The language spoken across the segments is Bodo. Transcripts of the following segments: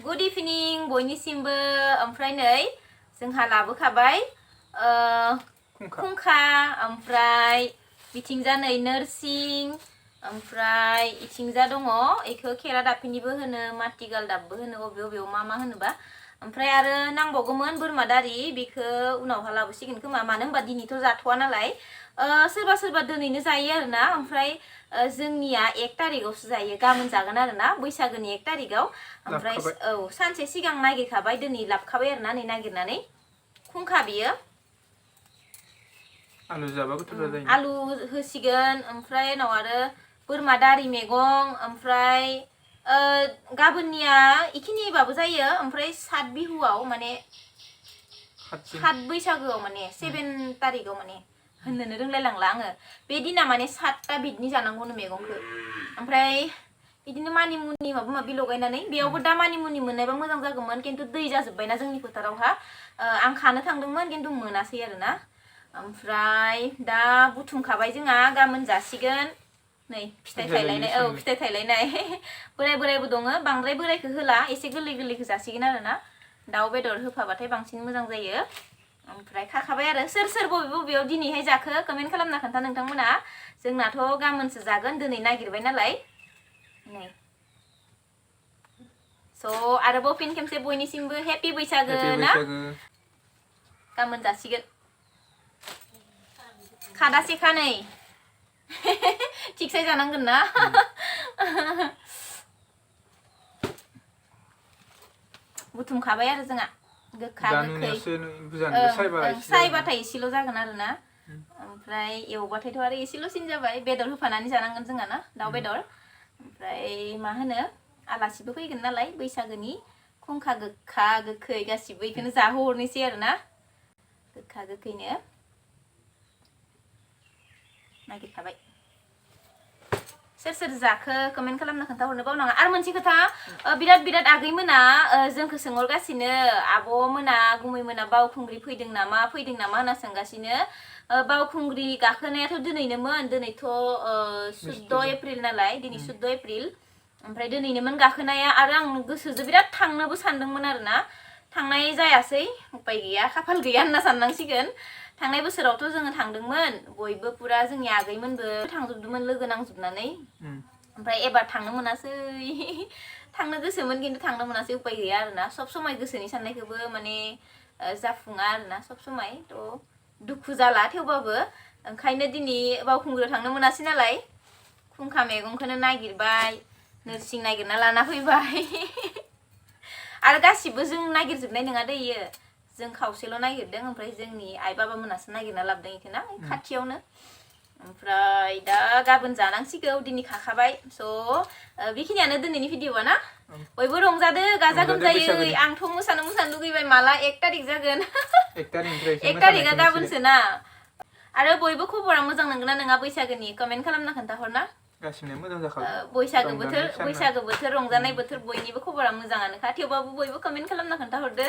Good evening बयनिसिमबो ओमफ्राय नै जोंहा लाबोखाबाय gwkha ओमफ्राय बिथिंजा नै नोरसिं ओमफ्राय इथिंजा दङ एखौ खेरा दाफिनिबो होनो माटिगालदाबबो होनो अबेयाव मा होनोबा ओमफ्राय आरो नांबावगौमोन बोरमा दारि बेखौ उनावहा लाबोसिगोन खोमा मानो होनबा दिनैथ' जाथ'वा नालाय सोरबा दोनैनो जायो आरोना ओमफ्राय जोंनिया 1 तारिखआवसो जायो गाबोन जागोन आरोना बैसागोनि 1 तारिखआव ओमफ्राय औ सानसे सिगां नागिरखाबाय दिनै लाबखाबाय आरोना नै नागिरनानै gwkha बियो आलु जाबा गोथाव जायो आलु होसिगोन ओमफ्राय उनाव आरो बोरमा दारि मैगं ओमफ्राय गाबोननिया इखिनिबाबो जायो ओमफ्राय 7 बिहुआव माने 7 बैसागोआव माने 7 तारिखआव माने होननोनो रोंलायलांला आङो बे दिना माने 7टा बिदनि जानांगौनो मैगंखौ ओमफ्राय बिदिनो मानिमुनि माबा माबि लगायनानै बेयावबो दा मानिमुनि मोननायबा मोजां जागौमोन खिन्थु दै जाजोबबायना जोंनि फोथारावहा आं खानो थांदोंमोन खिन्थु मोनासै आरोना ओमफ्राय दा बुथुमखाबाय जोंहा गाबोन जासिगोन नै फिथाइ थायलायनाय फिथाइ थायलायनाय बोरायबो दङ बांद्राय बोरायखौ होला एसे गोरलैखौ जासिगोन आरोना दाउ बेदर होफाबाथाय बांसिन मोजां जायो ओमफ्राय खाखाबाय आरो सोर बबेयाव दिनैहाय जाखो कमेन्ट खालामना खोन्था नोंथांमोना जोंनाथ' गाबोनसो जागोन दिनै नागिरबाय नालाय नै स' आरोबाव फिन खेमसे बयनिसिमबो हेपि बैसागो ना गाबोन जासिगोन खादासे खानै थिगसे जानांगोन ना बुथुमखाबाय आरो जोंहा गोखा गोखै सायबाथाय एसेल' जागोन आरोना ओमफ्राय एवबाथायथ' आरो एसेल'सिन जाबाय बेदर होफानानै जानांगोन जोंहा ना दाउ बेदर ओमफ्राय मा होनो आलासिबो फैगोन नालाय बैसागोनि gwkha गोखा गोखै गासिबो इखौनो जाहोहरनोसै आरोना गोखा गोखैनो नागिरखाबाय सोर जाखो कमेन्ट खालामना खोन्थाहरनो बावनाङा आरो मोनसे खोथा बिराद आगैमोना जोंखौ सोंहरगासिनो आब' मोना गुमै मोना बावखुंग्रि फैदों नामा होनना सोंगासिनो बावखुंग्रि गाखोनायाथ' दिनैनोमोन दिनैथ' 14 एप्रिल नालाय दिनै 14 एप्रिल ओमफ्राय दिनैनोमोन गाखोनाया आरो आं गोसोजों बिराद थांनोबो सानदोंमोन आरोना थांनाय जायासै उपाय गैया खाफाल गैया होनना साननांसिगोन थांनाय बोसोरावथ' जोङो थांदोंमोन बयबो पुरा जोंनि आगैमोनबो थांजोबदोंमोन लोगो नांजोबनानै ओमफ्राय एबार थांनो मोनासै थांनो गोसोमोन खिन्थु थांनो मोनासै उपाय गैया आरोना सब समाय गोसोनि साननायखौबो माने जाफुङा आरोना सब समाय थ' दुखु जाला थेवबाबो ओंखायनो दिनै बावखुंग्रियाव थांनो मोनासै नालाय gwkha मैगंखौनो नागिरबाय नोरसिं नागिरना लाना फैबाय आरो गासिबो जों नागिरजोबनाय नङा दै इयो जों खावसेल' नागिरदों ओमफ्राय जोंनि आइ बाबा मोनासो नागिरना लाबोदों इखौ ना खाथियावनो ओमफ्राय दा गाबोन जानांसिगौ दिनै खाखाबाय स' बेखिनियानो दिनैनि भिडिअआ ना बयबो रंजादो गाजा गोमजायै आंथ' मोसानो लुगैबाय माला 1 तारिख जागोन 1 तारिखआ गाबोनसो ना आरो बयबो खबरा मोजां नंगौना नङा बैसागोनि कमेन्ट खालामना खोन्थाहरना गासिबो मोजां जाखाबाय बैसागो बोथोर रंजानाय बोथोर बयनिबो खबरा मोजाङानोखा थेवबाबो बयबो कमेन्ट खालामना खोन्थाहरदो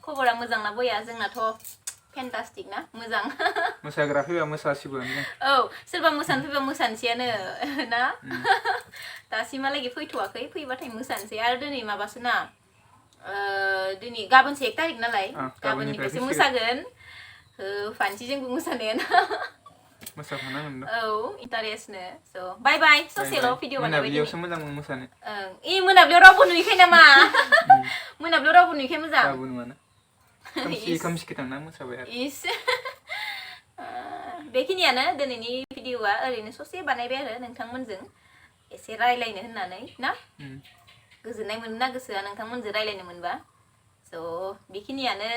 खबरा मोजां ना बया जोंनाथ' फेन्टास्टिक ना मोजां मोसाग्रा फैबा मोसासिगोन औ सोरबा मोसानो फैबा मोसानोसैयानो ना दासिमहालागै फैथ'वाखै फैबाथाय मोसानोसै आरो दिनै माबासो ना दिनै गाबोनसो 1 तारिख नालाय गाबोननिफ्रायसो मोसागोन फानसि जोंबो मोसानायानो मोसाफानांगोन औ इन्टारेस्टनो स' बाय ससेल' भिडिअ बानायबाय मोनाब्लियावसो मोजां मोसानो मोनाब्लियाव रावबो नुयैखाय नामा मोनाब्लियाव रावबो नुयैखाय मोजां रावबो नुवाना खोमसिखो थांना मोसाबाय आरो बेखिनियानो दिनैनि भिडिअआ ओरैनो ससे बानायबाय आरो नोंथांमोनजों एसे रायलायनो होननानै ना गोजोननाय मोनो ना गोसोआ नोंथांमोनजों रायलायनो मोनबा स' बेखिनियानो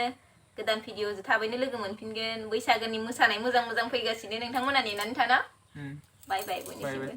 गोदान भिडिअजों थाबैनो लोगो मोनफिनगोन बैसागोनि मोसानाय मोजां फैगासिनो नोंथांमोना नेनानै थाना बाय बयनिसिमबो